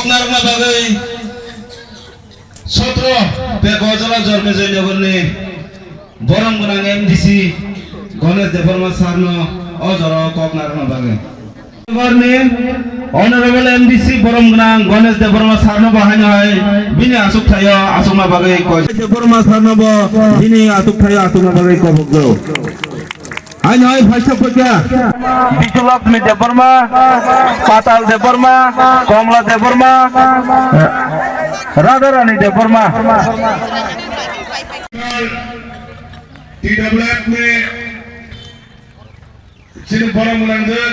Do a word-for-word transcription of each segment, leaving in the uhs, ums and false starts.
Narwkna bagwi sotro Pekojala Jormejoi Nogorni borom gwnang M D C Ganesh Debbarma sarno o jorao kok narwkna bagwi. Nogorni Honorable M D C borom gwnang Ganesh Debbarma sarno bo haino hai bini aswk thaio aswkna bagwi koi. Debbarma sarno bo bini aswk thaio aswkna bagwi kobokjao. Haino hai phaisa phaikha. Biswalakshmi Debbarma, Patal Debbarma, Komla Debbarma, Radharani Debbarma. T W F ni chini borom gwnang de.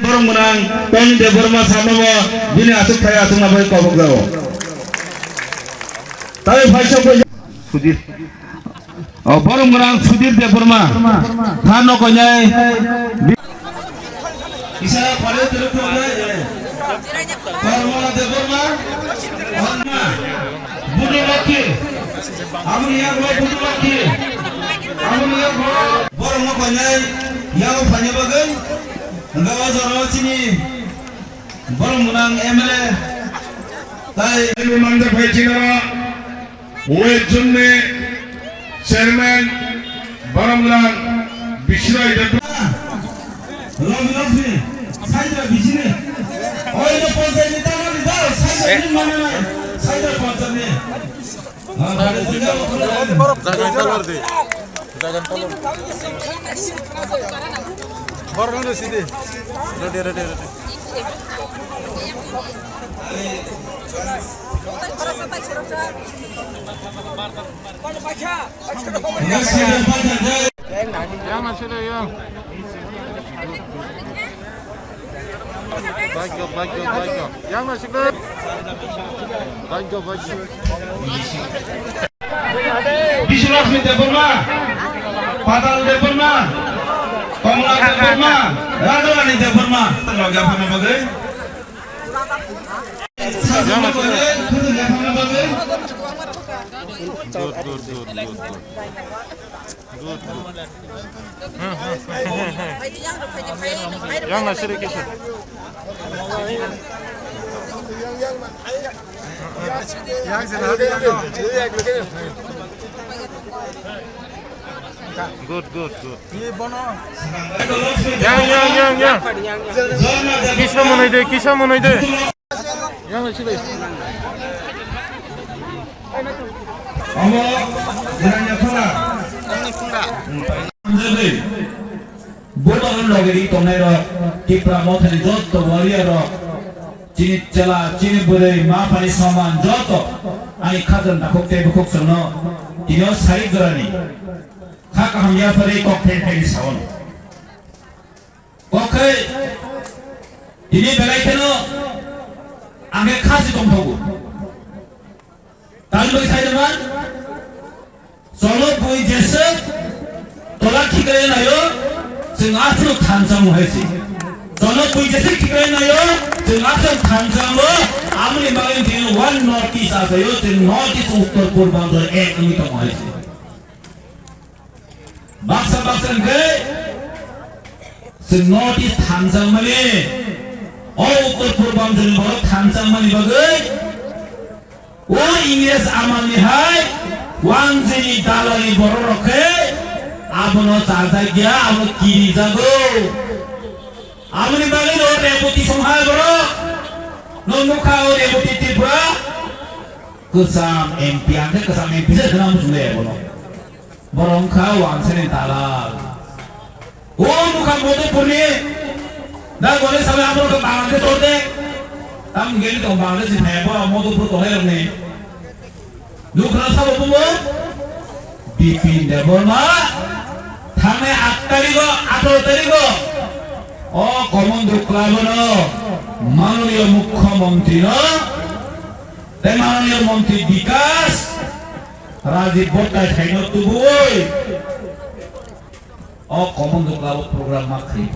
Borom gwnang Tony Debbarma sarno bo bini aswk thaio aswkna bagwi kobokjao. Tai phaisa phaikha. Sudhir. O, borom gwnang Sudhir Debbarma. Tharno koinai. Isa pare teruk teruk nai. Parmala Debbarma. Parma. Budu Lakhi. Amoni yak bo Budu Lakhi. Amoni yak bo. Boromno koinai. Yago phaina bagwi. Hwnba o jorao chini borom gwnang M L A. Tai manjak phai chinara. West Zone ni Chairman Baramlang Bisrai Debra. Logi logi, Saidra Bisini. Oi no panchayat ni tama ni dal, Saidra ni mana na, Saidra panchayat ni. Ah, pada sini. Jagan talor di. Jagan talor. Borno sidi. Ready, ready, ready. Yang masih ada, yang. Baik, baik, baik, baik. Yang masih ada. Baik, baik. Biswalakshmi Debbarma, Patal Debbarma, Komla Debbarma, Radharani Debbarma. Logi aphana bagwi. Good, good, good, good, good. Good, good. Yang na siri kisa. Good, good, good. Yang, yang, yang, yang. Kisa monoi de, kisa monoi de. Yang na siri. Omo, jiranya khula. Jadi, Bubagan loge ri tongnai rok, Tipra Mothani joto warrior rok, chini chela, chini bwrwi, ma phani soman joto, ani khajang dakhuk tei bukhuk chwngno, tini o sarik jorani, kha kaham yapharwi kok thai thai ni saono. Kok khai, tini belai kheno, ang khe khasi tongthogo. Tamni bagwi saida man? Cholo bui jeswk tola khiklai naio, chwng aswk thansa mung hai se. Cholo bui jeswk khiklai naio, chwng aswk thansa mo, amoni bagwi tini one North East asaio, chwng North East Uttor Purbanchal ek wngwi tongo hai se. Baksa baksa hwnkhe chwng North East thansa mani, o Uttor Purbanchal ni borok thansa mani bagwi, o Ingres amal ni hai wanjini dalal ni borok rok khe abono chajak ya, abono kiri jago. Aboni bagwi no Reboti song hai borok, no nukha o Reboti Tripura, kwcham M P, ang khe kwcham M P se khna muchung le bono. Borok wngkha wansani dalal. O nukha Madhupurni, da gole sabai amrok Bangladesh orde. Tam geli tong Bangladesh ni thaya borok Madhupur tongnai rokni. Nukha sabo bumo Bipin Debbarma thangnai aat tarigo, atharo tarigo o Komondro Club-o no manoniyo Mukhyamantri no tei manoniyo Mantri Bikas Rajiv Bhattacharya no tubuwi. O Komondro Club o program ma khai.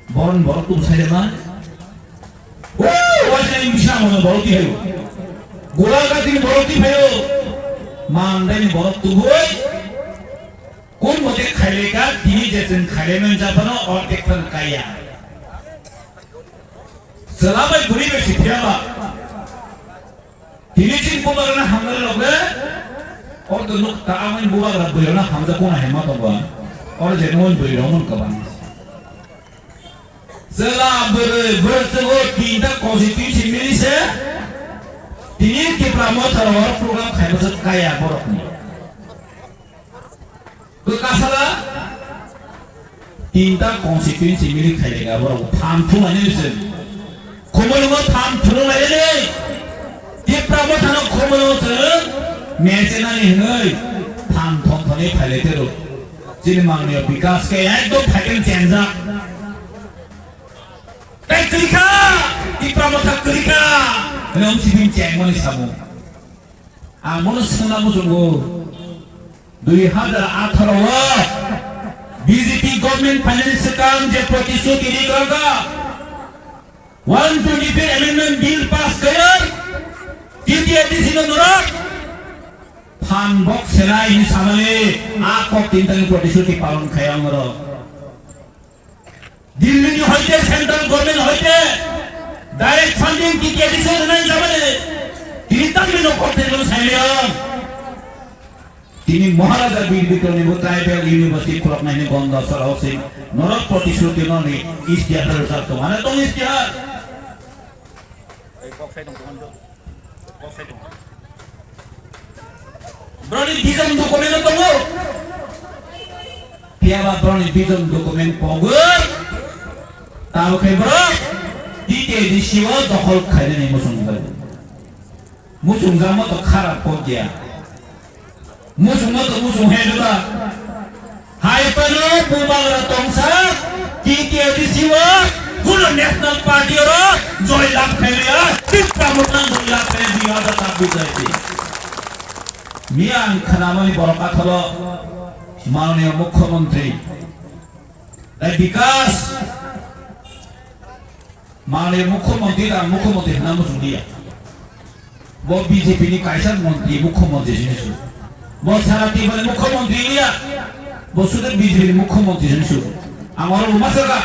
Boron borok tu sai ma. O wajai bisa mo borok ti hayo. Gula ka tin borok ti hayo. Mandai ni borok tu hoi. Kun mote khaile ka tini je sen khaile men japano or tek tan kaya. Chwla bai bwrwi bai si phiya ba. Tini chini bubagra hamjak rok le, oro to nuk ta amai bubagra bwrwi rok no hamjak kona hema tongo. Oro je mon bwrwi rok mon kwbang. Chwla bwrwi bwrwi chwgo tinta constituency mili se, tini Tipra Motha rok program khaima se kaya borok ni. Bwkha sala tinta constituency mili khailaiga borok tham thumani se. Khumulwngo tham thumlaini. Tipra Mothano khumulwngo se mechenani hwnwi tham thom thani phailaitero. Chini mangni bikas khe ekdom phaikhe chengjak. Tei kwrwikha, Tipra Motha kwrwikha hwnwi wng sibin chengmani samung. Ang bono swngna muchungo. Dui hazar atharo o B J P government phainani swkang je protishruti ri kha, one twenty-three amendment bill pass khayo, T T A D C no norok phan bok selai hinwi samani a kok tintani protishruti palon khayo norok. Delhi ni hoite, central government hoite direct funding T T A D C rwnai jabani tini tamni no kok tei saimiyong. Tini Maharaja Bir Bikramni bo tribal university khuloknaini gonda sora hosi norok protishruti noni istihar rwjak tong. Ano tong istihar? Broni vision document tongo. Phiya ba broni vision document pogwi tamo khe borok T T A D C o dokhol khainani muchungjak. Muchungjak mo to kharap kok ya. Muchung mo to muchung he juda. Hai phano bubagra tongsa T T A D C o kuno National Party oro joy lab khailiya, Tipra Motha joy lab khailiya dui hazar chabbish jai di. Miya ang khanamani borok atharo mananiya mukhyamantri. Tei bikas Mananiya mukhyamantri da mukhyamantri hwnna muchung liya. Bo B J P ni kaisa montri mukhyamantri sini su. Bo sara Tripura ni mukhyamantri liya. Bo sudu B J P ni mukhyamantri sini su. Ang oro bo masaka.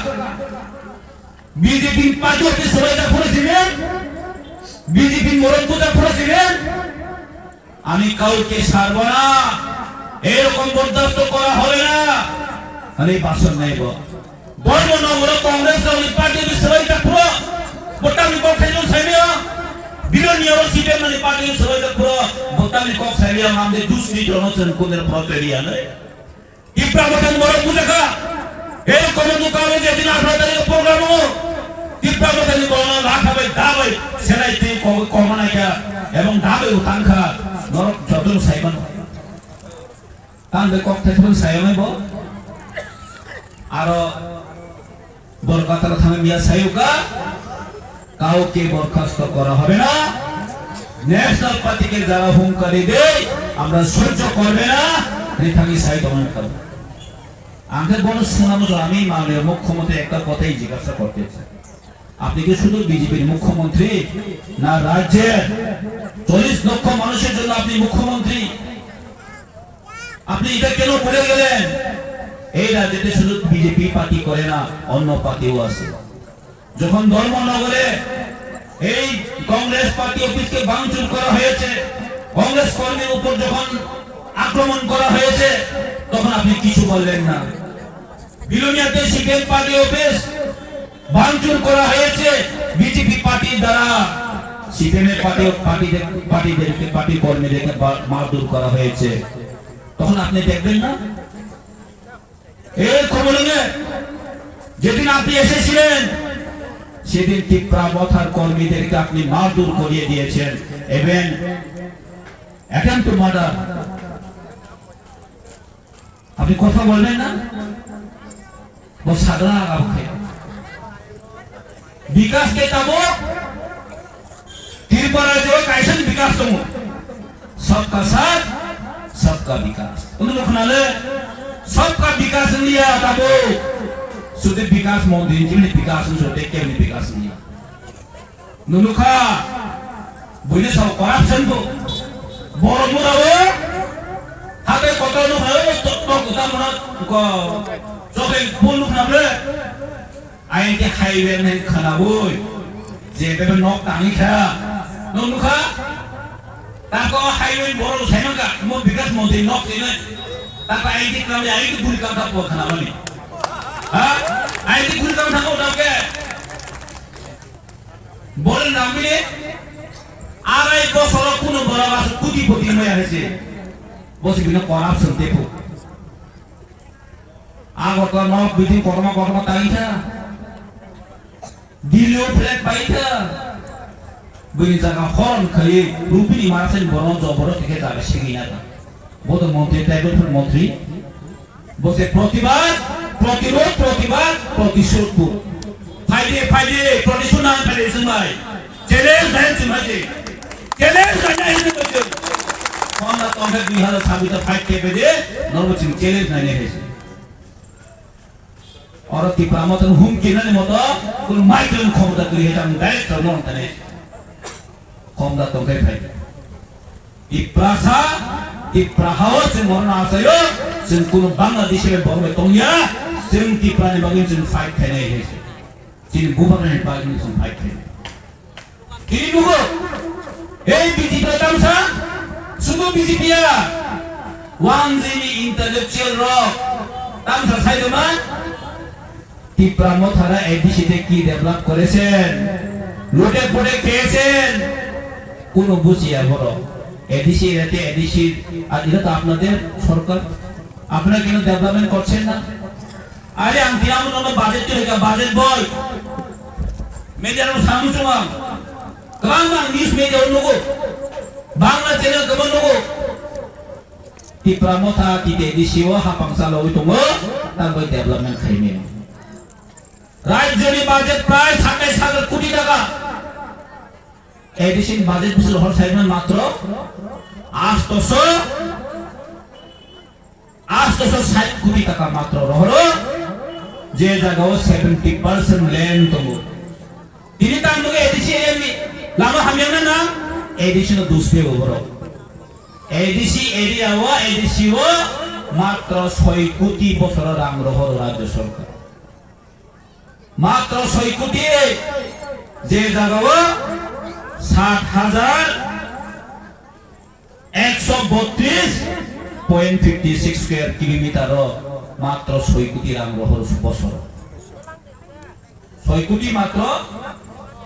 B J P ni party office swbaijak phano sini. B J P ni morok bujak phano sini. আমি কাউকে ছাড়ব না, এরকম বরদাস্ত করা হবে না। Ani baswk nai bo. Bormo nogoro Congress rokni party ni swbai jak phuru, bwtangni kok saimano saimaya. Bironi oro C P M ni party ni swbai jak phuru, bwtangni kok saimaya, amde dusni jono sen kundera phuru teri anai. Tipra Mothani borok bujakha. Ei kono dukano je din atharo tarikh program o Tipra Mothani borok lakha bai da bai selai twi kok-, kokma naikha ebong da bai utang kha. Norok jotono saimano. Tang bai kok thai phano saimai bo. Aro Borok atharo thangwi miya sayuka, কাউকে বরখাস্ত করা হবে না, ন্যাশনাল পার্টিকে যারা হুঁশিয়ারি দেয়, আমরা সহ্য করবে না, রিথামি সাই দমন করব। Ang khe bono swnamo je, ami mananiya mukhyamantri ekta kothai jigyasa korte chai. Apni ki sudhu B J P ni mukhyamantri, na rajyer chollish lokkho manusher jonno apni mukhyamantri? আপনি এটা কেন ভুলে গেলেন? এই রাজ্যতে শুধু বিজেপি পার্টি করে না, অন্য পার্টিও আছে। যখন ধর্মনগরে এই কংগ্রেস পার্টি অফিসকে ভাঙচুর করা হয়েছে, কংগ্রেস কর্মীর উপর যখন আক্রমণ করা হয়েছে, তখন আপনি কিছু বললেন না। বিলোনিয়াতে সিপিএম পার্টি অফিস ভাঙচুর করা হয়েছে বিজেপি পার্টির দ্বারা। সিপিএম এর পার্টি, পার্টিদের, পার্টিদেরকে, পার্টি কর্মীদেরকে বা-, মারধর করা হয়েছে। তখন আপনি দেখবেন না? এই খবরে যেদিন আপনি এসেছিলেন, সেদিন তিপ্রা মথার কর্মীদেরকে আপনি মারধর করিয়ে দিয়েছেন এবং attempt to murder। আপনি কথা বলবেন না? Bo sagla agam khe. Bikas khe tamo Tripura rajyo kaisa ni bikas tongo. Sabka saath, sabka bikas. Ono khna le sabka bikas liya tamo. Sudhe bikas montri ni bikas ni sudhe kemni bikas liya. Nunukha, buini sao corruption bo. Borok mura bo, hatai kotor nukha, tok tok ta mura ko, chokai bo nukha bre. Aini highway nai khana boi. Je bebe nok tangwi kha. Nok nukha? Tako highway borok sai mankha, mo Bikas Montri nok sini. Tako I T klam ya, I T guri kam thap khana mani. Ha? I T guri kam thap khana ke. Bole namile. Arai bosoro kuno borok asuk kuti poti maya hese. Bosi bino corruption tepu. Agartala nok building kotorma kotorma tangwi kha. Delhi o flat pai kha. Bini jaga horon khaiwi rupini marasani borok joboro tikhe jaga singwi na kha. Bo to montri, tribal montri. Bo se protibad, protirod, protibad, protishod bo. Phaidi, phaidi, protisod nang phaidi chwng bai. Challenge nai chwng hai chwng. Challenge nai nai hinwi tong chwng. Honna tongkhe dui hazar sabis ta fight khe bede, norbo chwng challenge nai nai hai chwng. Oro Tipra Motha ni humki nani moto, kun Michael khomota kri hai chwng direct tong nong tane. Khomda tongkhe phai. Tiprasa, Tipra hao chwng morna asayo, chwng kunu Bangladeshi bai borok bai tongya, chwng Tipra ni bagwi chwng fight khainai hai. Chini bubagra ni bagwi chwng fight khainai. Tini nugo, ei B J P tamsa, sudu B J P ya, wang jini intellectual rok, tamsa saidoma, Tipra Mothara A D C te ki develop korechen, lute pute kechen, kuno bujiya boro. A D C area te A D C, ar ira to apnader sorkar, apnara keno development korchen na? Are ang tini amo nono budget twi hoika, budget boy. Media rok samung sung ang. Kwbang ang news media o nugo. Bangla channel kwbang nugo. Tipra Motha T T A D C o hapang chalawi tongo, tangbai development khaimio. Rajyoni budget prai satais hajar koti taka. A D C ni budget bwswk hor saimano matro astoso Astoso sait koti taka matro rohoro, je jagao seventy percent land tongo. Tini tang nugwi A D C area ni lama hamya na na, A D C no dusbe bo borok. A D C area o, A D C o matro soi koti bosoro rang rohoro rajyo sorkar. Matro soi koti, je jagao sat hajar ekso botris point fifty six square kilometer o matro soi koti rang rohor bosoro. Soi koti matro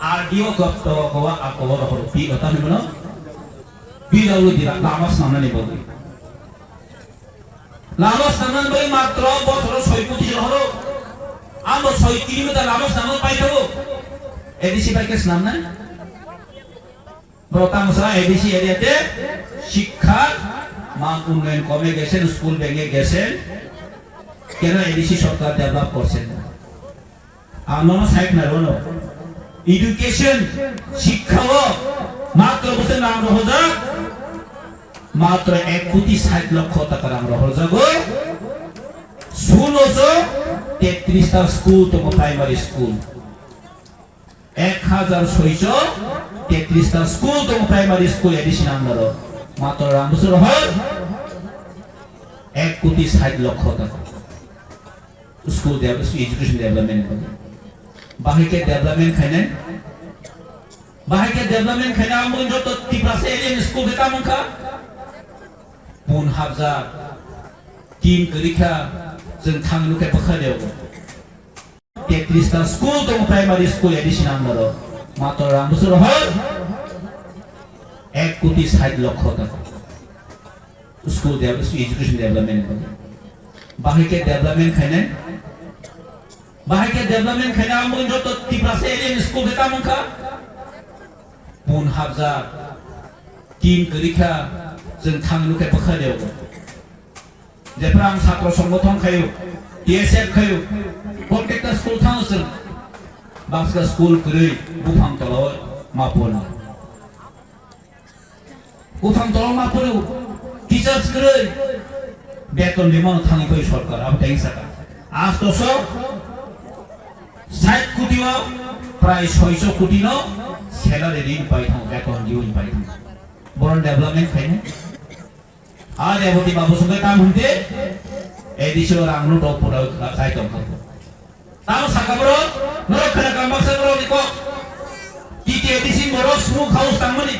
R D O doptor o kowa akobo rohor pi ota ni bono P W D ra lama snamnani bagwi. Lama snamnani bagwi matro bosoro soi koti rohoro. Amo soi kilometer lama snamnani paithago. A D C bai khe snamnai. Bro, tangsa A D C area te শিক্ষার মান উন্নয়ন কমে গেছে, স্কুল ভেঙে গেছে, কেন A D C সরকার ডেভেলপ করছে না? Ang nono sai khna rwno, education, শিক্ষা o matro bwswk rang rohorjak, matro ek koti sait lokho taka rang rohorjago. Suno so tetris ta school tongo, primary school. Ek hajar soiso tetris ta school tongo, primary school addition ang naro. Matro rang bwswk rohor ek koti sait lokho taka. School dev-, education development ni bagwi. Bahai khe development khainai. Bahai khe development khainai, amo joto Tiprasa area ni school khe tamo wngkha. Pun habjak, tin kwrwi kha, chwng thang nukhe bwkha reo. Tetris ta school tongo, primary school addition ang naro. Matro rang bwswk rohor ek koti sait lokho taka. School dev-, education development ni bagwi. Bahai khe development khainai. Bahai khe development khainai, amo joto Tiprasa area ni school khe tamo wngkha. Pun habjak, tin kwrwi kha, chwng thang nukhe bwkha reo. Jephra ang satro songothon khayo, T S F khayo, contractor school thango chwng. Baksa school kwrwi, buphang tolao ma pona. Buphang tolao ma phuru, teachers kwrwi, beton rimano thangwi phai sorkar, abo tei saka. Astoso sait koti o prai soiso koti no salary rin pai thango, beton diwi pai thango. Boron development khainai. A Reboti babu sungke tam hwnte, A D C o rang no dok pura kai tong kha. Tamo saka borok, norok khna kang baksa borok ni kok. T T A D C borok smoke house tangmani.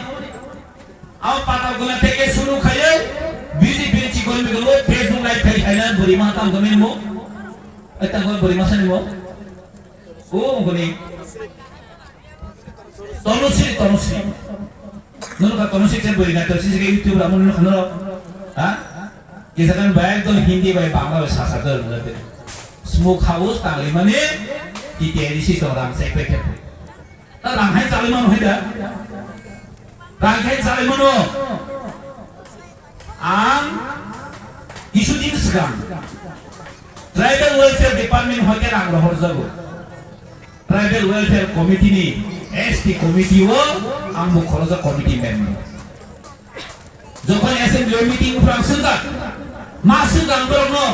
Abo patal guna teke suru khaiye B J P ni chikon migolo Facebook live khai khaina bwrwi ma tang gami mo. Eta gwa bwrwi ma sani mo. O goni. Tonusri, Tonusri. Nono ka Tonusri ke bwrwi na Tonusri ke YouTube ra mun no. Ha? Kisa kan bayar to Hindi bai Bangla bai sasa to. Smoke house tangli mani T T A D C to ram sai pe ke. Ta rang hai chalai mano hai da? Rang hai chalai mano? Ang kisudin swkang Tribal Welfare Department hoite rang rohor jago. Tribal Welfare Committee ni S T committee o ang bo khorojak committee member. Jokhon assembly meeting uphang swngkha, ma swngkha ang borokno,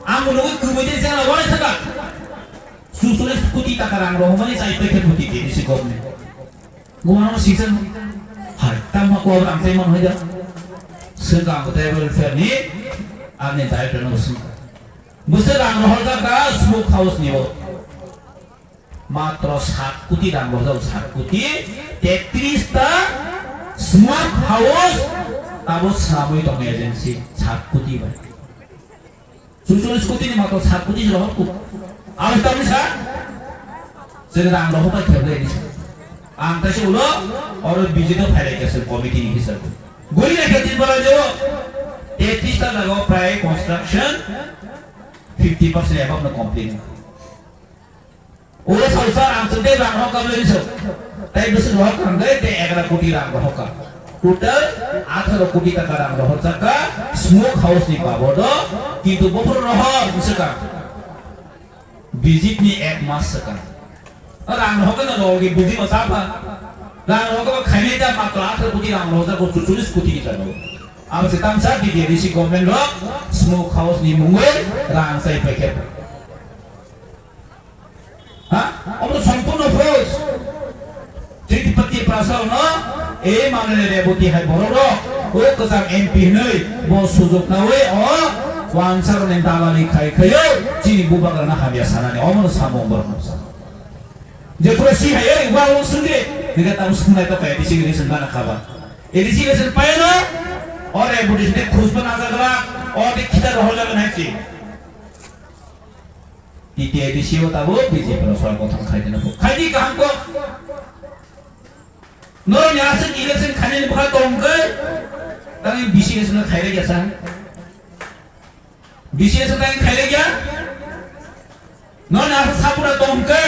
ang bo nugwi kwbwi de jela wai thangkha. Susulis koti taka rang rohormani chai paikha koti de bisi government. Bo ano season hai, tamo ko rang tai man hoida. Swngkha ang tribal welfare ni ani director no swngkha. Bwswk rang rohorjak ka smoke house ni o. Matro sat koti rang rohorjak, sat koti, tetris ta smoke house tabo swnamwi tong agency sat koti bai. Susulis koti ni matro sat koti rohor ku. Abo tamni sa? Chwng rang rohor bai kheble ni sa. Ang taise ulo oro B J P phailai khe committee ni hisab. Guri na khe tin bara jo. Tetris ta jaga prai construction fifty percent above no complete. Oro salsa ang sente rang rohor kha bwlai so. Tai bwswk rohor kha hwnkhe tei egaroh koti rang rohor kha. Total atharo koti taka rang rohor chakha smoke house ni babodo, kintu bophor rohor bwswk kha. Visit ni ek mas swkang. Rang rohor kha na rogi buji ma sapa. Rang rohor kha khainai da matro atharo koti rang rohor chakha chuchulis koti ni chakha. Abo se tamsa B J P C government rok smoke house ni mungwi rang sai paikha. Ha? Obo sompurno false. Tripati Prasad no, e manene Reboti hai borok rok, o kwcham M P hinwi, bo sujok nawi o wansaroni dalali khai khayo, chini bubagrana hamya sanani, omono samung borok no sa. Je pura si hai, e, wa wng sungde, nega tam sungnai to kaya, A D C election bana khaba. A D C election payano, o Reboti sinde khusba najagra, o de khita rohor jagan hai si. T T A D C o tabuk B J P rok sorkar gothono khai tongna pho. Khai di kaham kok. Norok ni aswk election khainani bwkha tong khe, tangni B C election khai rwya sa. B C election tangni khai rwya. Norok ni aswk sapura tong khe,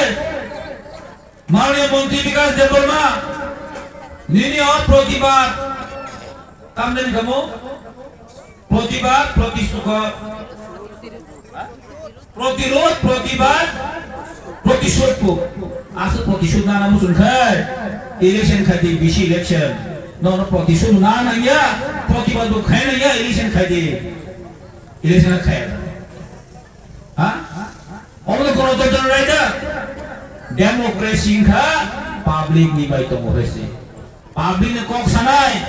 Mananiya Montri Bikash Debbarma, nini o protibad, tamni kamo? Protibad, protisukha, protirod, protibad, protisud po. Aswk protisud nana muchung khai, election khai di, B C election. Nono protisud nana nangya, protibad bo khai nangya, election khai di. Election khai. Ha? Omo no gonotontro raida. Democracy wngkha public ni bai tongo hai se. Public ni kok sanai,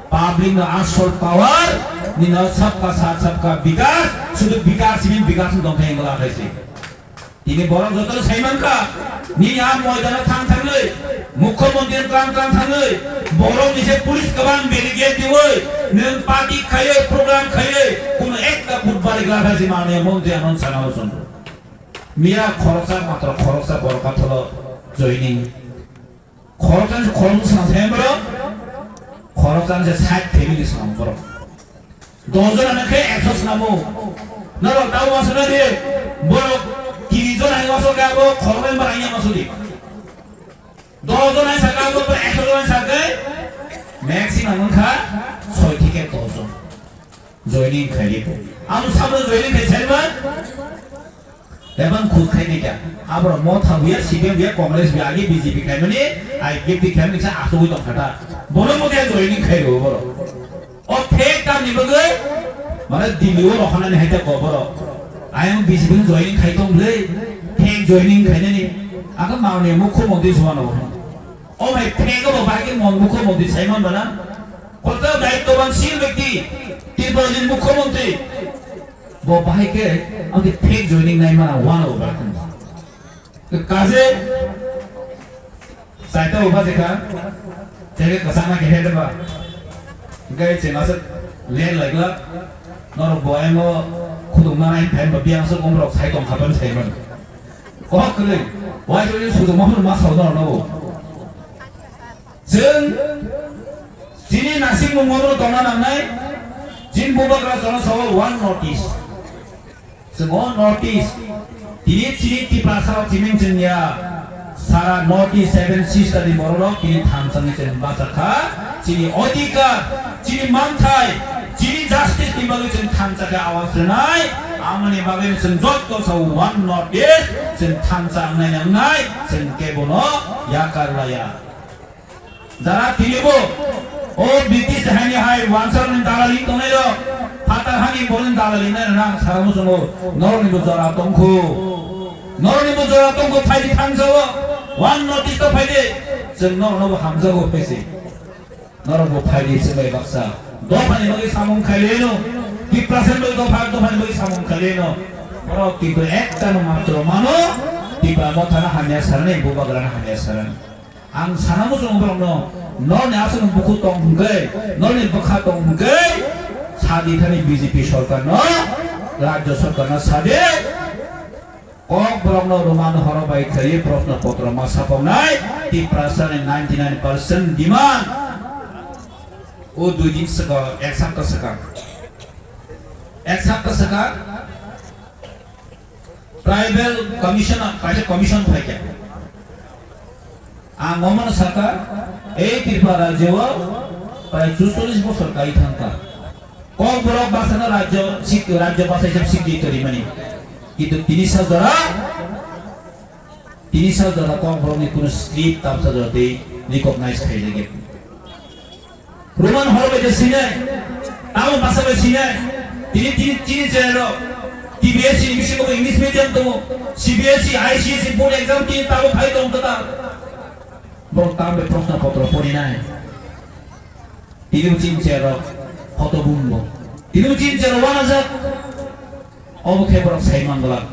public no asol power, nino sabka saath sabka bikas, sudu bikas ni bikas no tongthai wngla hai se. Tini borok joto sai mankha, nini a moidano thang thangwi, Mukhyamantri tlang tlang thangwi, borok ni se police kwbang barricade diwi, nwng party khaiwi, program khaiwi, kuno ekta vote bari glak hai se manwi mantri ano sana o chwng. Miya khoroksa matro khoroksa borok kathalo joining. Khoroksa se khoroksa swnam thai borok. Khoroksa se sait family swnam borok. Dos jon ano khe ekso swnamo. Norok tamo wasana di. Borok tris jon hai waso khe abo khorok member hai waso di. Dos jon hai saka abo ekso jon hai sakai. Maximum wngkha soi thike dos jon. Joining khaidi bo. Ang sabo joining khai saima. Ebang khuk khai nika. Abro Motha buya, C P M buya, Congress buya, agi B J P khai mani, I P F T khai mani sa asugui tong khata. Bono mo kya joining khai ro boro. O fake tam ni bagwi, mane Delhi o rohana ni haita ko boro. Ayang B J P joining khai tong ble, fake joining khai nani. Aga mauni mukhyamantri suano. O bhai, fake bo bhai ke mon mukhyamantri saiman bana. Kota daittoban sil byakti, Tripura ni mukhyamantri. Bo bahai khe ang khe fake joining nai mana wano ba khum. Kaje Saita uba jekha, tege kasana ke hede ba. Gai che masa len lagla, norok bo emo khudung na nai phem ba biang sok umrok sai tong khapan sai man. Kok kre, wai jo sudung mahur ma sao no no. Jeng, chini nasik mung moro tongna nangnai, jin bubagra jono sao one notice. Chwng o North East, tini chini Tiprasa rok chiming chwngya, sara North East Seven Sister ni borok rok tini thansa ni chwng bacha kha, chini odhikar, chini manthai, chini justice ni bagwi chwng thansa khe awas rwnai, amoni bagwi chwng jotto sa one North East chwng thansa wngnai nangnai, chwng kebono yakar laya. Jara tinibo o British haini hai wansarni dalali tongnai rok, phatar hani borokni dalali nai rang sara muchungo norokni bo jora tongkhu. Norokni bo jora tongkhu phaidi thangjao. One notice to phaidi. Chwng norokno bo hamjago phaisi. Norok bo phaidi chwng bai baksa. Dophani bagwi samung khaileno. Tiprasa bai dopha dophani bagwi samung khaileno. Borok kintu ekta no matro mano. Tipra mothana hamya sarani, bubagrana hamya sarani. Ang sana muchung borokno, norni aswk bukhuk tong hwnkhe, norni bwkha tong hwnkhe, sadi thani B J P sorkarno, rajya sorkarno sadi, kok borokno roman horo bai khlaiwi proshno potro ma sapoknai, Tiprasani ninety nine percent demand. O dui din swkang, ek sapta swkang. Ek sapta swkang. Tribal Commission, kaisa commission phaikha. Ang omono sakha, ei Tripura rajyo o prai chuchollish bosor kai thangkha. Kokborok bachano rajyo sik-, rajyo bachai sab sikri torimani. Kintu tini sa jora, tini sa jora Kokborokni kunu script tamsa jora tei recognize khaijak ya. Roman horo bai de sinai, tamo basa bai sinai, tini, tini, tini channel rok, T B S C ni bisingo English medium tongo, C B S C, I C S E board exam tini tamo phai tong kata. Borok tamo bai proshno potro pori nai. Tini bo chini channel rok, photo bumbo. Tini bo chini channel wana jak. Obo khe borok sai manglak.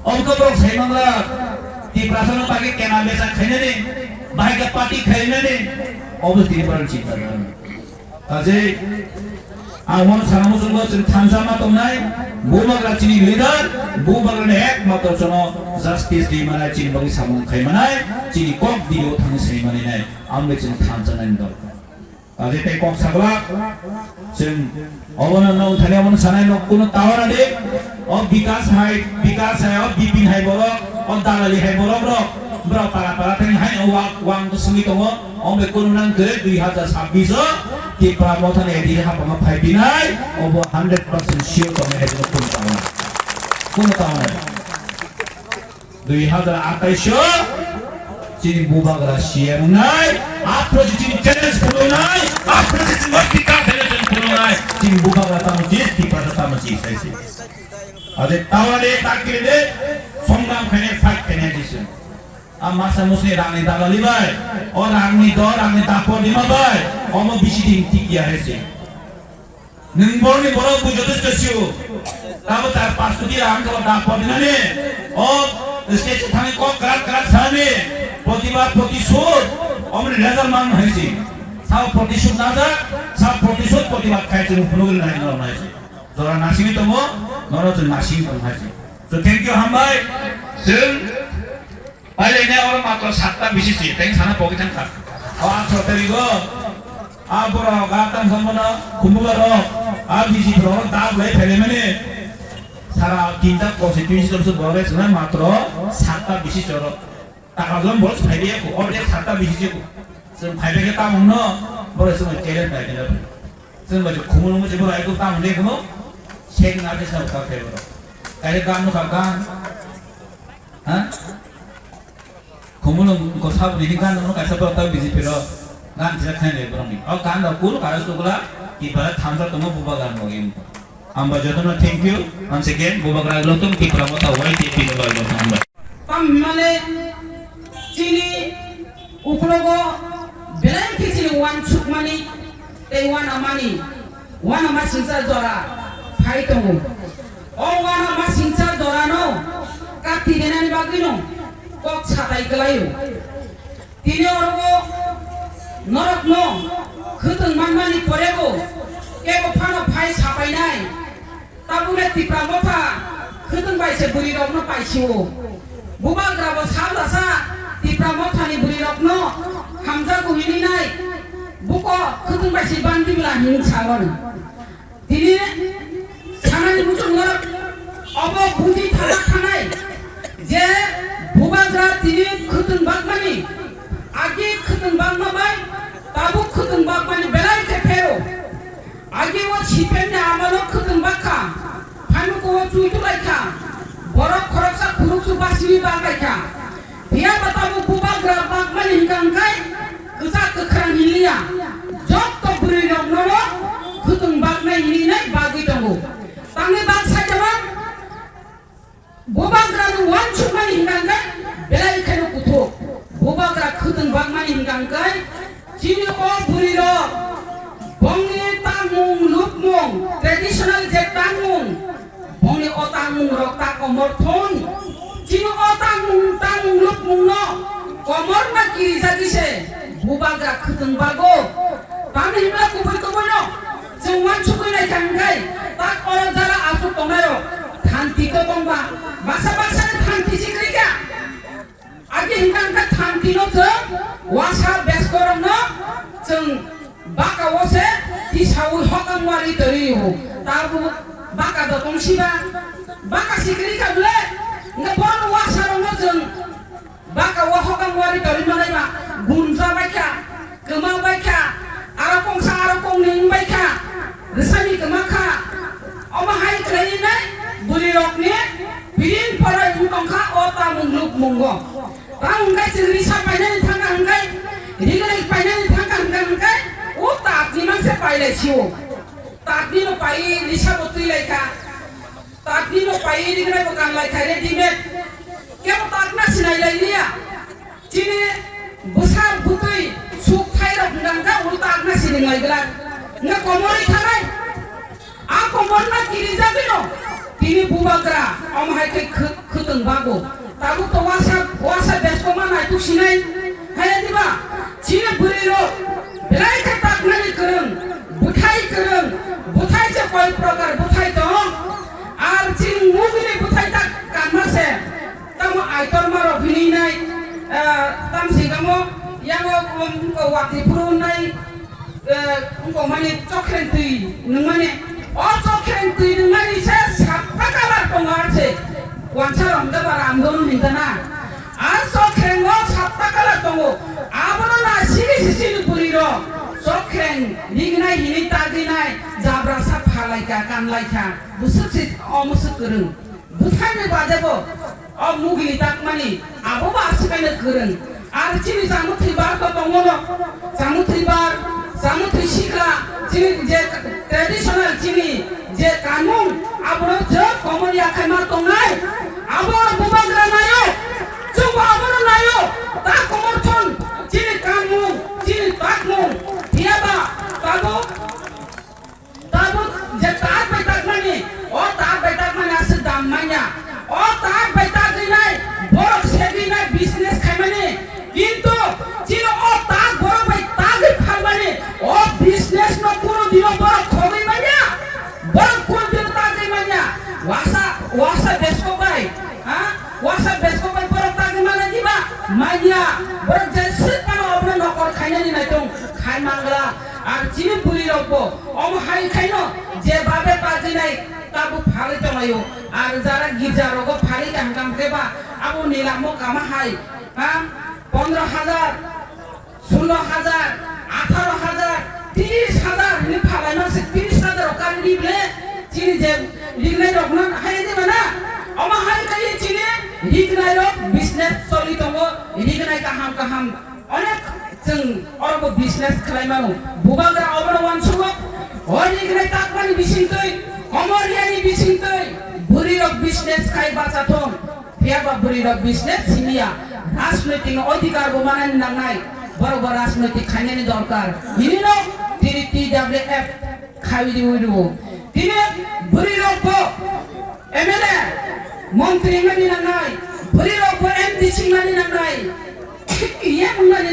Obo khe borok sai manglak. Tiprasano bagwi kena besa khainani, bahai khe party khainani, obo tini borok chinta nang. Kaje, ang mano sana muchungo chwng thansa ma tongnai, bubagra chini leader, bubagrani ekmatro chwngno justice ri manai, chini bagwi samung khai manai, chini kok dio thangwi sai manai nai, amle chwng thansa nani dol. Kaje tei kok saglak, chwng obono nwng thani obono sanai no kuno tawana de. O Bikas hai, Bikas hai, o Bipin hai borok, o Dalali hai borok rok, borok para para thani hai o wak wang to sungwi tongo. O bai kuno nang khe dui hazar sabbish o Tipra mothani A D C hapang phai binai, obo hundred percent sure tongnai hai kuno tawana. Kuno tawana. Dui hazar atais o chini bubagra C M wngnai, aphuru se chini challenge phunuknai, aphuru se chini bikar challenge phunuknai, chini bubagra tamo chis, Tiprasa tamo chis, hai se. Ade tawale takire de, songram khaine, fight khaine jisung. A masa musni rangni dalali bai, o rangni do, rangni dapor dima bai, omo bisi din tikya hai se. Nwng borokni borok bui jotosto sio. Tabo char panch koti rang kabo da pordinani. O stage thangwi kok kwrak kwrak sani. Protibad protisud. Omni result man hai si. Sao protisud najak, sao protisud protibad khai chwng phunugwi nai norok nai si. Jora nasingwi tongo, norok chwng nasingwi tong hai si. So thank you hambai. Chwng Pailai ne oro matro satta bisi si, teng sana pogwi thang kha. O athro tarigo, a borok, a tang samano, khumbuga rok, a bisi borok, da bulai phailai mani. Sara tinta constituency dorso borok bai swnai matro satta bisi choro. Taka jom borok phaibai ya ko, ordek satta bisi si ko. Chwng phaibai khe tamung no, borok chwng challenge bai khe. Chwng bai khumulung se borok ai ko tamung de kono, sek na de sa ka phai borok. Kaire gan no ka gan. Ha? Khumulung ko saboni ni gan no kaisa borok ta B J P ro gan tisa khainai borok ni. O gan rok kul kara sugula ki bara thamsa tongo bubagra mogi. Amba jotono thank you once again bubagra lotum ki pramo ta Y T P no bai jotono bai. Tam himale chini uklogo belai khe chini wansukmani tei wanamani, wanama singcha jora phai tongo. O wanama singcha jorano kati denani bagwino kok satai kwlaio. Tini oro norokno khwtwng manmani porebo kebo phano phai sapainai. Tabukle Tipra Motha khwtwng bai se bwrwirokno paisio. Bubagrabo sal dasa Tipra Mothani bwrwirokno hamjago hinwi nai. Buko khwtwng bai se bandi bwla hinwi saono. Tini sanani muchungno obo buji thana thanai je Bubagra tini khwtwng bakmani, agi khwtwng bakma bai tabuk khwtwng bakmani belai khe phero. Agi o C P M ni amalo khwtwng bakha, phaimukho o chui tulaikha, borok khoroksa khuruksu basiwi bakaikha. Phiya ba tabuk Bubagra bakmani hwnkha hwnkhe kwchak kwkhrang hinliya. Jotto bwrwirokno khwtwng baknai hinwi nai bagwi tongo. Tangwi bak saitama Bubagrano uansukmani hwnkha hwnkhe belai kheno kuthuk. Bubagra khwtwng bakmani hwnkha hwnkhe chini o bwrwirok bongni tangmung lukmung, traditional je tangmung, bongni o tangmung rok ta komor thun. Chini o tangmung, tangmung lukmung no komor ma kirijagwi se Bubagra khwtwng bago. Tamni hwnba kubui kubui no chwng uansugwi naikha hwnkhe tak oro jara achuk tongnai rok thanti to tongba, baksa baksa ni thanti sikri kha. Agi hwnkha hwnkhe thanti no chwng wasa beskorokno chwng baka o se tisaui hokang wari twi o. Tabuk baka do tong siba, baka sikri kha bwle. Hwnkhe bono wasa rokno chwng baka o hokang wari twi manai ba gunja bai kha. Kwma bai kha, aro kongsa aro kongni wng bai kha, rwsani kwma kha. Omo hai khlaiwi nai bwrwirokni biring poroi wng tong kha o tamung lukmungo. Tamung khe chwng risa painani thang kha hwn khe, rignai painani thang kha hwn khe, hwn khe o takni mang se pailai sio. Takni no paiwi risa bo twi lai kha. Takni no paiwi rignai bo kan lai kha readymade. Kebo takna sinai lai liya. Chini bwsa bwtwi suk thai rok hwnka hwnka ulu takna siring lai glak. Hwnka komorwi thanai. A komorna kirijagwino tini Bubagra omo hai khe khw-, khwtwng bago. Tabuk to wasa, wasa beskokma naituk sinai. Haya diba? Chini bwrwi rok belai khe taknani kwrwng, bwthai kwrwng, bwthai se koi prokar bwthai tong. Ar chini mugini bwthai tak kanma se. Tamo aitor ma rok hinwi nai, ah, tam si tamo yango, um, ko wati phuru nai, eh, wngkok mani chokhreng twi nwngmani. O chokhreng twi nwngmani se satta colour tongo ar se. Wansa rok hwnkhe ba ramdon hwnkha na. A chokhreng o satta colour tongo. Abono na sini sisini bwrwi rok chokhreng rignai hinwi tagwi nai jabra sa phalai kha, kanlai kha. Bwswk se omo swk kwrwng. Bwthaini badebo o mugini takmani abo bo aswk kaino kwrwng. Ar chini chamung thwi bar bo tongo no. Chamung thwi bar, chamung thwi sikla, chini je traditional chini je kanmung abono je komor yakhai ma tongnai. Abo Bubagra naio, chwngbo abono naio. Ta komor thon chini kanmung, chini takmung. Phiyaba tabuk Tabuk je tak bai takmani, o tak bai takmani aswk dam manya. O tak bai tagwi nai, borok segwi nai business khaimani. Kintu chini o tak borok bai tagwi phalmani, o business no kunu dino borok khogwi manya. Borok kunu dino tagwi manya. Wasa, wasa beskok bai, ha? Wasa beskok bai borok tagwi manya diba? Manya. Borok je swk mano obono nokol khainani naitung khai mangla. Ar chini bwrwi rok bo omo hai khaino je babe pagwinai tabuk phalwi tonglaio. Ar jara girja rogo phalwi kaham kaham khe ba abo ni lamo kama hai, ha, pondro hajar, sulo hajar, atharo hajar, tris hajar hinwi phalaima se tris hajar o kari rible chini je rignai rok no hai de mana. Omo hai khai chini rignai rok business choli tongo, rignai kaham kaham. Onek chwng oro bo business khlai mano. Bubagra obono uansugo. O rignai takmani bisingtwi, komor yani bisingtwi, bwrwi rok business khai bacha thung. Phiya ba bwrwi rok business simiya. Rajnoitik ni odhikar bo manani nangnai. Borok bo rajnoitik khainani dorkar. Hinino tini T W F khaiwi riwi rwo. Tini bwrwi rok bo M L A, montri wngmani nangnai, bwrwi rok bo M D C wngmani nangnai, E M wngmani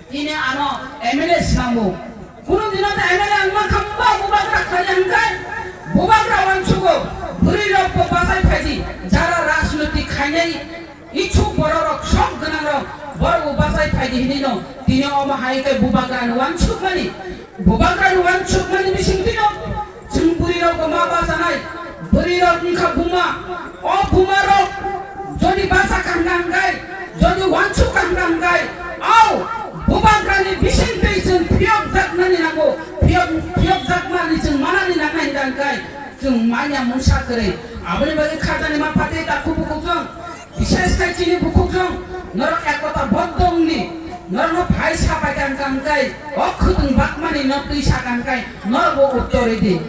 Ini ano M L A swnamgo. Kunu dino ta M L A wngma kha ba bubagra khlai hwnkhe bubagra uansugo. Bwrwi rok bo bachai phaidi, jara rajniti khainai ichuk borok rok sok gwnang rok borok bo bachai phaidi hinino tini omo hai khe bubagra ni uansukmani, bubagra ni uansukmani bising tino. Chwng bwrwi rok bo ma bachanai, bwrwi rok wngkha buma. O buma rok jodi bacha kaham kaham khai, jodi uansuk kaham kaham khai, au bubagra ni bising twi chwng phiyok jaknani nango, phiyok, phiyok jakmani chwng manani nangnai hwnkha khai chwng manya mungsa kwrwi. Aboni bagwi khajani ma phatwi ta kubu kuchung. Bishes khai chini bukhukjwng norok ekota boddo wngni, norokno phai sapai kan kan kai, o khwtwng bakmani no twi sa kan kai, norok bo uttor ridi.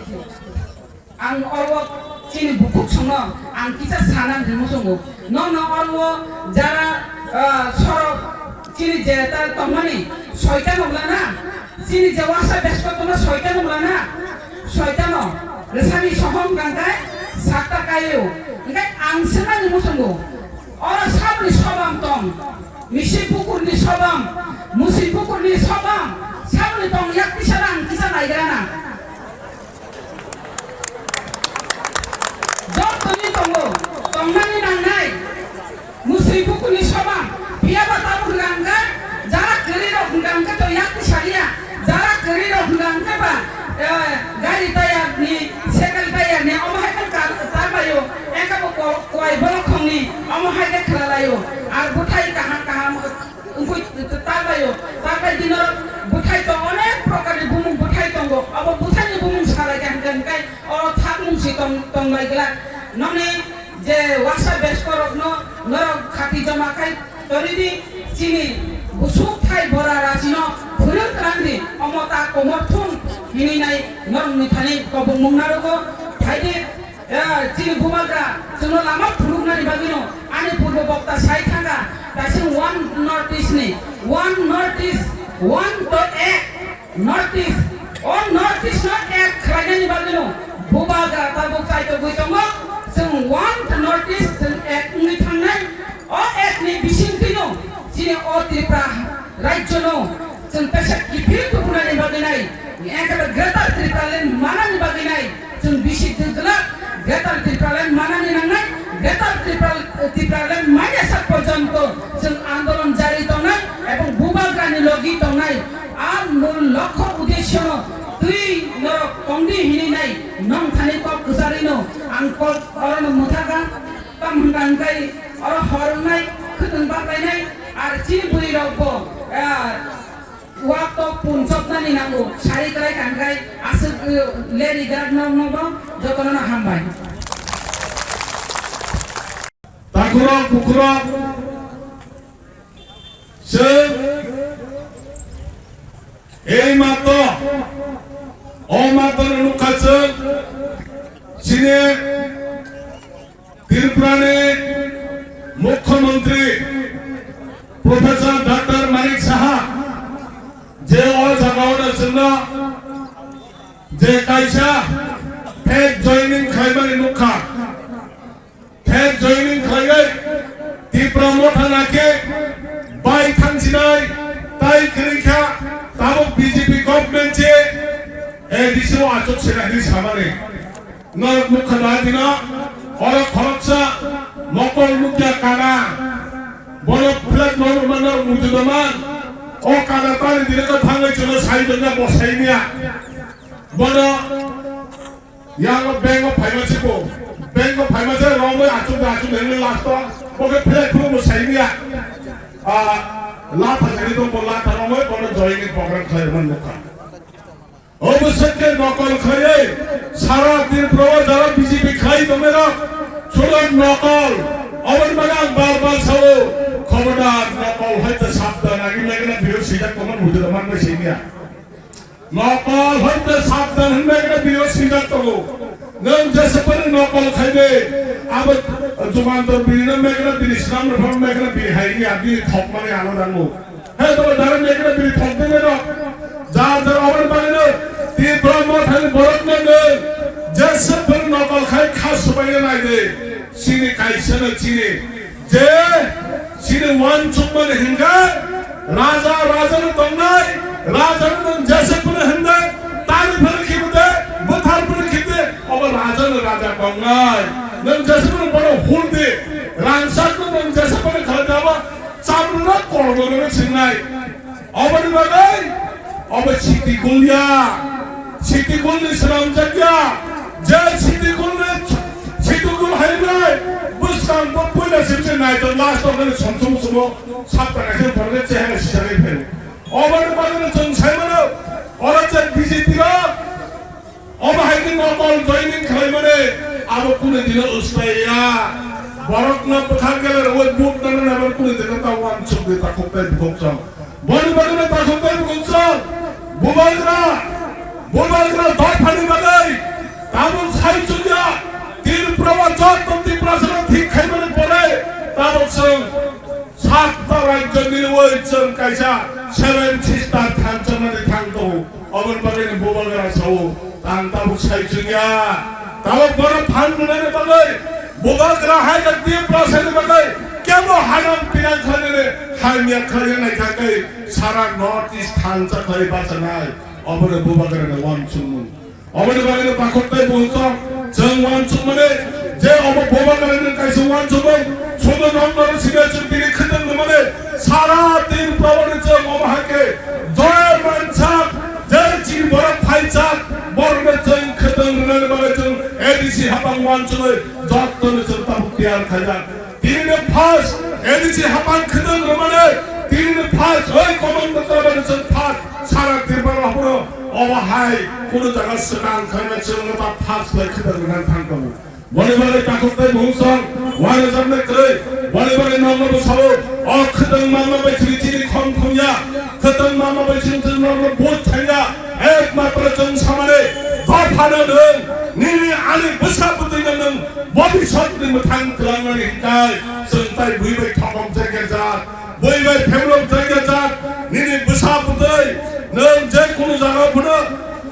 Ang oro chini bukhuk songno ang kisa sana hinwi muchungo. Nono oro jara, ah, sorok chini je ta tongmani soitan wngla na, chini je wasa besko tongma soitan wngla na, soitano rwsani sohong kan kai, sakta kaio. Hingke ang sanani muchungo. Oro saboni sobam tong, misi bukurni sobam, musi bukurni sobam, saboni tong yak kisa rang kisa naigrana. Jottoni tongo, tongnani nangnai, musi bukurni sobam, phiyaba tabuk rangka, jara kwrwi rok rangka to yak kisa riya. Jara kwrwi rok hwnka hwnkhe ba, eh, gari tayar ni, cycle tayar ni, omo hai khe ka-, tar baio, engkha bo ko-, kowai borok khongni, omo hai khe khwlalaio. Ar bwthai kaham kaham wngwi tar baio. Tar bai dino bwthai to onek prokar ni bumung bwthai tongo. Abo bwthai ni bumung salai khe hwnkhe hwnkhe oro thakmung si tong, tong lai glak. Noni je wasa beskorokno norok khati joma khai toridi chini busuk thai bora rachino phwrwng twlangdi, omo ta komor thung hinwi nai norokni thani kobongmung narogo. Phaidi, eh, chini bubagra chwngno lama phunuknani bagwino ani purbo bokta sai thangkha, kaisa One North East ni, One North East, one to ek. North East, o North East no ek khlainani bagwino bubagra tabuk chaitogwi tongo. Chwng one North East, chwng ek wngwi thangnai. O ek ni bisingtwino chini o Tripura rajyono chwng teisa kiphil tukunani bagwi nai, ekhato Greater Tipraland manani bagwi nai. Chwng bisi twg glak Greater Tipraland manani nangnai, Greater Tipra-, Tipraland manya sak porjonto chwng andolon jari tongnai ebong bubagrani logi tongnai. Ar mul lokho uddesyono twi norok tongdi hinwi nai nong thani kok kwcharwino ang kok orono mwthakha. Tamo hwnka hwnkhe oro hor wngnai, khwtwng baklainai, ar chini bwrwi rokbo, ah, Wak tok pun chopnani nango, sari kwlai kangkhai, aswk, uh, leri grak nok nobo jotono no hambai. Takhurok bukhurok, chwng ei mato, o mato no nukha chwng, chini Tripura ni Mukhyamantri Professor Doctor Manik Saha je o jagao no chwngno je kaisa flag joining khlaimani nukha, flag joining khlaiwi Tipra Motha nake bai thangsinai tai kwrwi kha, tabuk B J P government se A D C o achuk sena hinwi samani. Norok nukha da dino, oro khoroksa nokol nukya kana. Bono flag no rwmano mujudoman. O kana tani dino to thangwi chwlo sai donya bo sai niya. Bono yango bank o phaima se bo. Bank o phaima se romwi achuk da achuk da hinwi last o bo khe flag phuru bo sai niya. Ah, latha jani to bo latha romwi bono joining program khlai rwmani nukha. Obo se khe nokol khlaiwi sara Tripura o jara B J P khlai tongnairok chwla nokol. Oboni bagwi ang bar bar sao, khobodar nokol hoite sabdan, agini agini video swijak tongmani muitu tongmani bai simiya. Nokol hoite sabdan hinwi agini video swijak tongo. Nwng jesa phano nokol khlaiwi abo Jugantor bini no megna bini swnam rok phano megna bini hai ya bini thokmani ano dango. Hai to dara megna bini thok de no. Jar jar aboni bagwi no Tipra Mothani borok no nwng jesa phano nokol khai kha subai nai de. Chini kaisa no chini je chini uansukmani hinkhe Raja, raja no tongnai, raja no nwng jesa phano hwnde, tari phano khibi de, bwthar phano khibi de, obo raja no raja tongnai. Nwng jesa phano bono hur di, rangchak no nwng jesa phano khalai de, obo chamung no kormo no singnai. Oboni bagwi, obo siti gulya, siti gulni swnamjakya, je siti gulni, siti gul hai bai, bwskang bo puila sibse nai to last of the somsum sumo, sapta kaisa phone chehara sisari phai. Oboni bagwi chwng sai mano, oro je B J P rok, obo hai khe nokol joining khlai mani, abo kunu dino ustai ya. Borok no bwthar gele rwui vote nana naibar kunu dino ta wansuk de ta khoktai bukhok chwng. Boni bagwi no ta khoktai bukhok chwng. Bubagra, bubagra dophani bagwi tabuk sai chukya. Tripura o joto Tiprasa no thik khai mani pore tabuk chwng Satta rajyo nirwoi chwng kaisa seven sister thansa mani thang tongo. Oboni bagwi ni bubagra sao, tang tabuk sai chwngya. Tabuk bono phan rwnani bagwi bubagra hai ka Tiprasa ni bagwi kebo hanang pinang khlainani hamya khlaiya naikha khe sara North East thansa khlai bachanai. Obono bubagra ni wansukmung. Oboni bagwi no takhuk tei bukhuk chwng wansukmani je obo bubagrani kaisa wansukmung, sudu noknoro sida chwng tini khwtwng rwmani sara Tripura ni chwng obo hai khe joy mansak, je chini borok phaijak borokno chwng khwtwng rwnani bagwi chwng A D C hapang wansugwi jottoni chwng tabuk tiyar khaijak. Tini ni first A D C hapang khwtwng rwmani, tini ni first oi command dr bai chwng first sara Tripura haphuro obo hai kunu jaga swkang khaina chwng ta first bai khwtwng rwna thang tongo. Boni bagwi takhuk tei bukhuk chwng wanajaknai kwrwi, boni bagwi nokno bwsao o khwtwng manma bai chini chini khom thumya, khwtwng manma bai chini chini nokno vote thangya, ekmatro chwng samani dophano nwng nini ani bwsa bwtwino nwng bobiswt ni mwthang twlangnani hinkai chwng tai bui bai thokom jagya jat, bui bai phemrok jagya jat, nini bwsa bwtwi nwng je kunu jaga phano,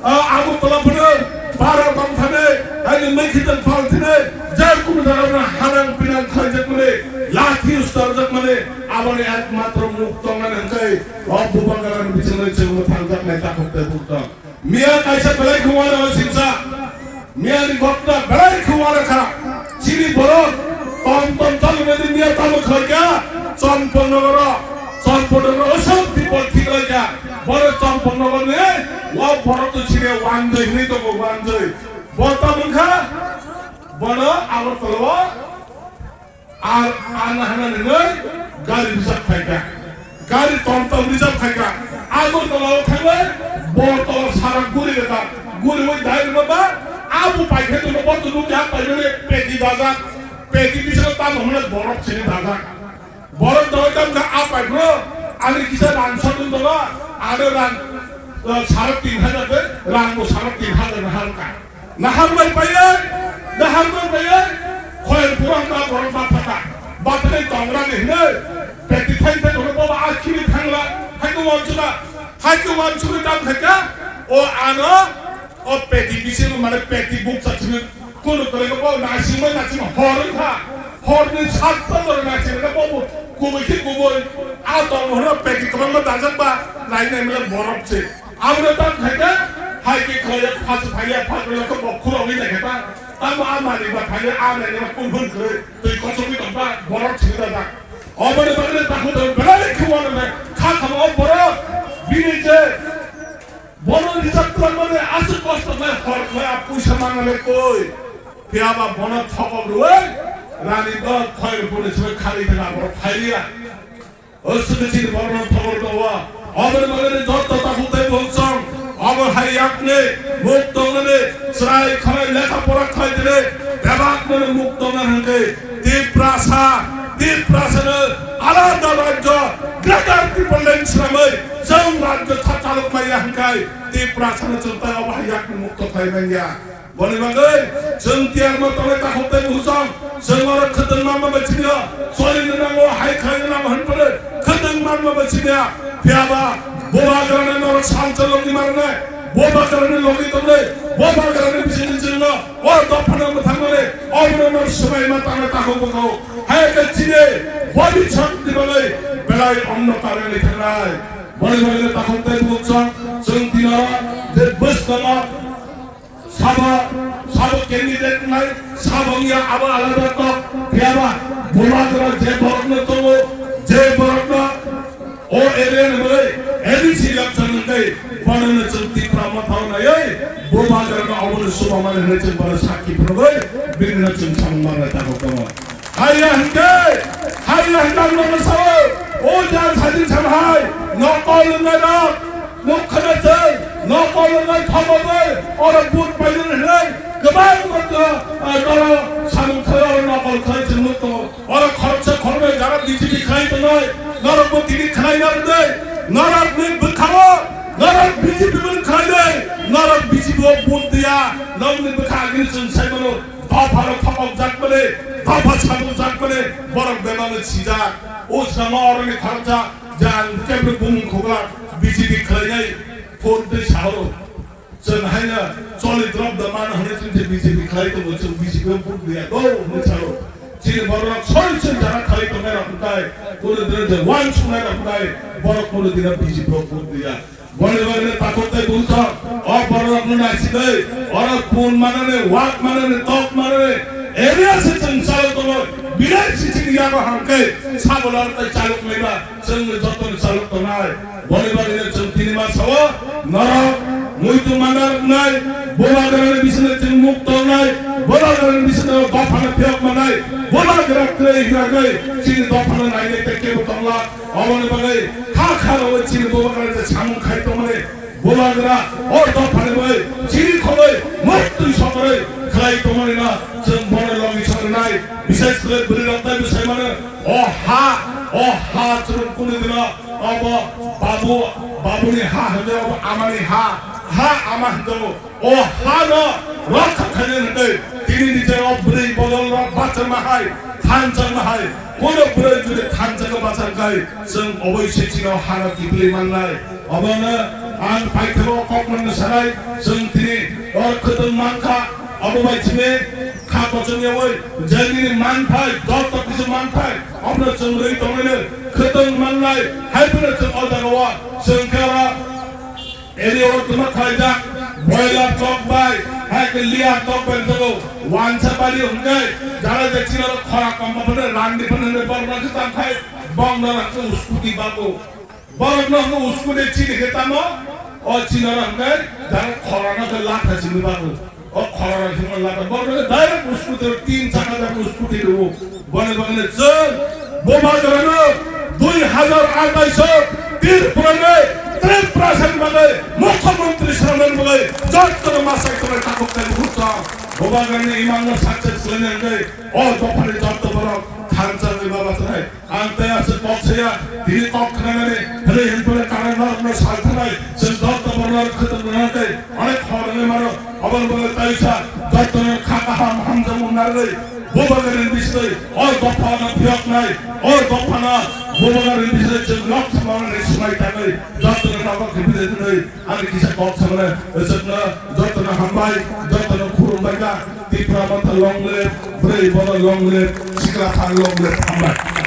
ah, Agartala phano, Para tong thani, ani mui khitang phal thini, je kunu jaga phano hanang pinang khlaijakmani, lathi ustarjakmani, aboni ekmatro muk tongnani hinkai o bubagrani bichwngwi chwngno thangjaknai takhuk tei bukhuk. Miya kaisa belai khe uanama singsa. Miya ni gotna belai khe uana kha. Chini borok tom tom chalwk nai miya tamo khlai kha. Champaknagar o, Champaknagar o osok bipol thik lai kha. Boro Champaknagar ni o borok to chini wanjwi hinwi tongo wanjwi. Bo tamo kha. Bono Agartala o Ar, ar na hana nini gari bijak khaika. Gari tom tom bijak khaika. Agartala o thangwi, bo to sara guri rega. Guri wi dai rega ba, abu paikhe to bo to nukya paimani peti dajak. Peti bisalo tam hwnle borok chini dajak. Borok dawai tam kha a paibro, ani kisa rang sotun doga, ado rang, eh, sara tin hajar de, rang bo sara tin hajar na halka. Nahar bai paiye, nahar bai paiye, khoyang pura ma borok ma thaka. Bathai tongra ni hine, peti thai thai tongra boba a khiri thangla, hai ko wansuna, hai ko wansuna tam thaka, o ano, o peti bisi mane peti buk sa sini, kono kore ko bo nasi mai nasi ma hor kha, hor ni sat pa nasi ma bo bo, kubai ki kubai, a tong hora peti kama ma dajak ba, nai nai mane borok se. Abro tam khaika, hai ke khaya phas phaya phas lo ko bokhura wi na kheta. Tam a mani ba phaya a na ne kun hun kre, tui ko so mi ba borok thida da. Obani bagre ta khu da belai khu wa na kha kha o borok bini je bono rijak plan mane asu kosto mai hor mai a puisa mangale koi. Phiya ba bono thokok roi rani ba khoi puni soi khali thela borok khailiya. O swkachini borno thogor tongo. Oboni bagwi joto takhuk tei bongchong. Obo hai yakni muk tongnani chwrai khlai lekha pora khlai tini bebak nani muk tongna hwnkhe Tiprasa, Tiprasano alada rajyo Greater Tipraland swnamwi chwng rajyo tha chalok manya hwnkhe Tiprasano chwng tai obo hai yakni muk tongkhlai manya. Boni bagwi chwng tiyar ma tongnai takhuk tei buchong, chwng oro khwtwng manma bai chini o, choli nwnango hai khlai nwnango hwn phano khwtwng manma bai chini a, phiya ba bubagrano norok sal cholok ni marnai, Bo bagrani logi tongnai, bo bagrani bisingni chwngno, o dophano mwthangmani, o borokno swbaima tangna takhuk bwkhao. Hai khe chini body chakni bagwi belai omno karwi thangnai. Boni bagwi takhuk tei bukhuk chwng, chwng tino je bwskangma sabo, sabo candidate wngnai, sabo wngya abo alada kok, phiyaba bo bagra je borokno tongo, je borokno O area ni bagwi A D C election wngkhe bonono chwng Tipra Motha o naiwi bo bagrano obono chubamani hwnwi chwng bono sakki phunugwi binino chwng samung manna tabuk tongo. Haiya hwnkhe, haiya hwnkhe ang nono sao, o jang sajwk sam hai nokol wngnairok nuk khna chwng nokol wngnai thomogwi oro vote painani hwnwi kwbangma, ah, dolo samung khlai oro nokol khlai chwng nuk tongo. Oro khoroksa khoroknwi jara B J P khlai tongnai, norokbo tini khlai narwkdi, norokni bwkhao, norok B J P bo khlai di, norok B J P o vote diya, norokni bwkha agini chwng sai mano, dopha rok thokok jak mani, dopha sabuk jak mani, borok bebak sijak, o samo oroni khoroksa, jang kebni bumung khogla, B J P khlainai, vote di sao. Chwng haino choli drop da mano hwnwi chwng je B J P khlai tongo, chwng B J P o vote diya, go hwnwi sao. Chini borok soi chwng jara khlai tongnai rok hwnkhe, kunu dino je uansuknai rok hwnkhe, borok kunu dino B J P o vote diya. Boni bagwi takhuk tei bumsok, o borok rokno naisigwi, oro phone manani, wak manani, tok manani, area se chwng chalo tongo, bilai se chini yago hangkhe, sabo laro tei chalok naiba. Chwngno jotono chalok tongnai. Boni bagwino chwng tini ma sao, norok muitu mandar wngnai, bo bagrani bisingno chwng mukto wngnai, bo bagrani bisingno dophano phiyok manai, bo bagra kwrwi hwnwi chini dophano nainai tei kebo tongla. Oboni bagwi kha kha rogo chini bo bagrani je samung khai tongmani, bo bagra o dophani bagwi chiri khogwi muktwi sokorwi khlai tongmani no chwng bono logi songnai. Bishes kwrwi bwrwi rok tei bwsai mano. O ha, o ha chwng kunu dino obo babu, babuni ha hwnwi obo amani ha, ha ama hwnjago. O ha no rokha khainani hwnwi tini ni je o bwrwi bodol rok bachama hai, thanchama hai, kono bwrwi jodi thanchama bachar khai chwng oboi se chini o ha no kiphilwi mannai. Obono ang paithago kokmano sanai, chwng tini o khwtwng mankha, obo bai chini kha kochong yawi, je nini manthai, joto kisa manthai, obono chwng rwi tongwino khwtwng mannai, hai phano chwng o jagao chwng khe oro area o twma khlaijak, boiler tok bai, hai khe liya tok bai jogo wansa bari hwnkhe, jara je chini oro khora kom phano rang di phano hwnwi borok rang khe tang khai, bong no rang khe uskuti bago. Borok no hwnwi uskuti chini khe tamo, o chini oro hwnkhe, jara khora no khe latha chini bago. O khorang sima lata borok direct uskuti tin chakha jak uskuti rwo. Boni bagwi chwng bo bagrano dui hajar atais o Tripura ni Tripura sani bagwi mukhyamantri swnamnani bagwi jotono masai tongnai takhuk tei bukhuk chwng. Bo bagrani imang no success khlaina hwnkhe o dophani joto borok thansa ni baba chwrai. Ang tei aswk kok saya, tini kok khnanani, hwnwi hwnphano kanai norokno sal thanai, chwng joto borok khwtwng rwna tei onek khorangwi mano, aboni bagwi taisa jotono kha kaham hamjakmung narwgwi, bubagrani bisingtwi o dophano phiyoknai, o dophano bubagrani bisingtwi chwng nok thangmani swmai tangwi jotono nogo khe bidai hwnwi. Ani kisa kok samane, chwkno jotono hambai, jotono khulumbai kha. Tipra Motha long live, bwrwi bono long live, sikla phan long live, hambai.